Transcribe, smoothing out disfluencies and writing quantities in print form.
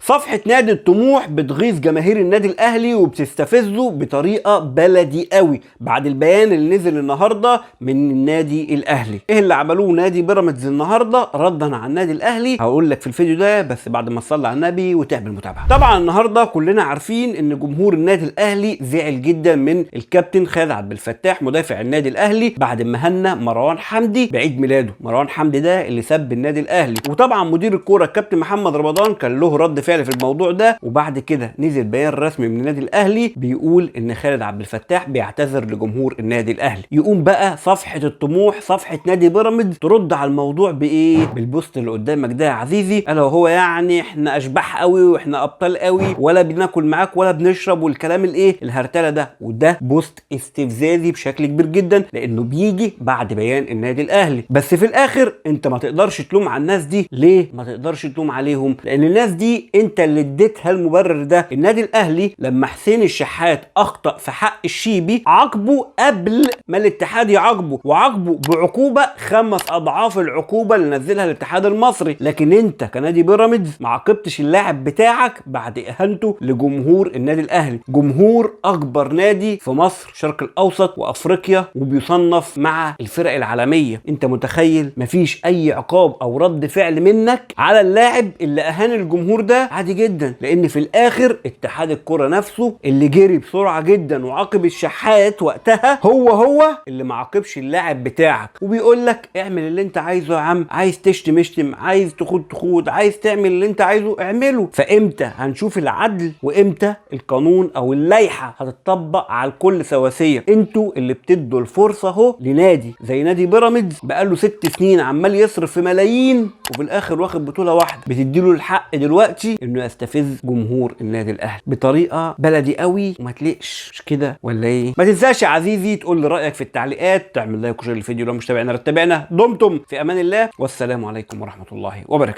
صفحة نادي الطموح بتغيظ جماهير النادي الاهلي وبتستفزه بطريقة بلدي قوي بعد البيان اللي نزل النهارده من النادي الاهلي. ايه اللي عملوه نادي بيراميدز النهارده ردا على النادي الاهلي؟ هقول لك في الفيديو ده، بس بعد ما تصلي على النبي وتعمل متابعه. طبعا النهارده كلنا عارفين ان جمهور النادي الاهلي زعل جدا من الكابتن خالد عبدالفتاح مدافع النادي الاهلي بعد ما هنى مروان حمدي بعيد ميلاده. مروان حمدي ده اللي سب النادي الاهلي، وطبعا مدير الكورة الكابتن محمد رمضان كان له رد فعل في الموضوع ده. وبعد كده نزل بيان رسمي من النادي الاهلي بيقول ان خالد عبد الفتاح بيعتذر لجمهور النادي الاهلي. يقوم بقى صفحة الطموح صفحة نادي بيراميدز ترد على الموضوع بايه؟ بالبوست اللي قدامك ده يا عزيزي، الا وهو يعني احنا اشباح قوي واحنا ابطال قوي ولا بناكل معاك ولا بنشرب والكلام الايه الهرتله ده. وده بوست استفزازي بشكل كبير جدا لانه بيجي بعد بيان النادي الاهلي. بس في الاخر انت ما تقدرش تلوم على الناس دي. ليه ما تقدرش تلوم عليهم؟ لان الناس دي انت اللي اديتها المبرر ده. النادي الاهلي لما حسين الشحات اخطا في حق الشيبي عاقبة قبل ما الاتحاد يعاقبه، وعاقبه بعقوبة 5 اضعاف العقوبة اللي نزلها الاتحاد المصري. لكن انت كنادي بيراميدز ما عاقبتش اللاعب بتاعك بعد اهانته لجمهور النادي الاهلي، جمهور اكبر نادي في مصر، الشرق الاوسط وافريقيا، وبيصنف مع الفرق العالمية. انت متخيل مفيش اي عقاب او رد فعل منك على اللاعب اللي اهان الجمهور ده؟ عادي جدا، لان في الاخر اتحاد الكره نفسه اللي جري بسرعة جدا وعاقب الشحات وقتها هو اللي ما عاقبش اللاعب بتاعك، وبيقول لك اعمل اللي انت عايزه يا عم، عايز تشتم اشتم، عايز تخوض تخوض، عايز تعمل اللي انت عايزه اعمله. فامتى هنشوف العدل وامتى القانون او اللائحة هتطبق على الكل سواسية؟ انتوا اللي بتدوا الفرصة اهو لنادي زي نادي بيراميدز بقاله 6 سنين عمال يصرف في ملايين وفي الاخر واخد بطوله واحدة، بتديله الحق دلوقتي انه يستفز جمهور النادي الاهلي بطريقة بلدي قوي وما تليقش، مش كده ولا ايه؟ ما تنساش يا عزيزي تقول لي رايك في التعليقات، تعمل like و share للفيديو لو مش تابعنا تابعنا. دمتم في امان الله، والسلام عليكم ورحمة الله وبركاته.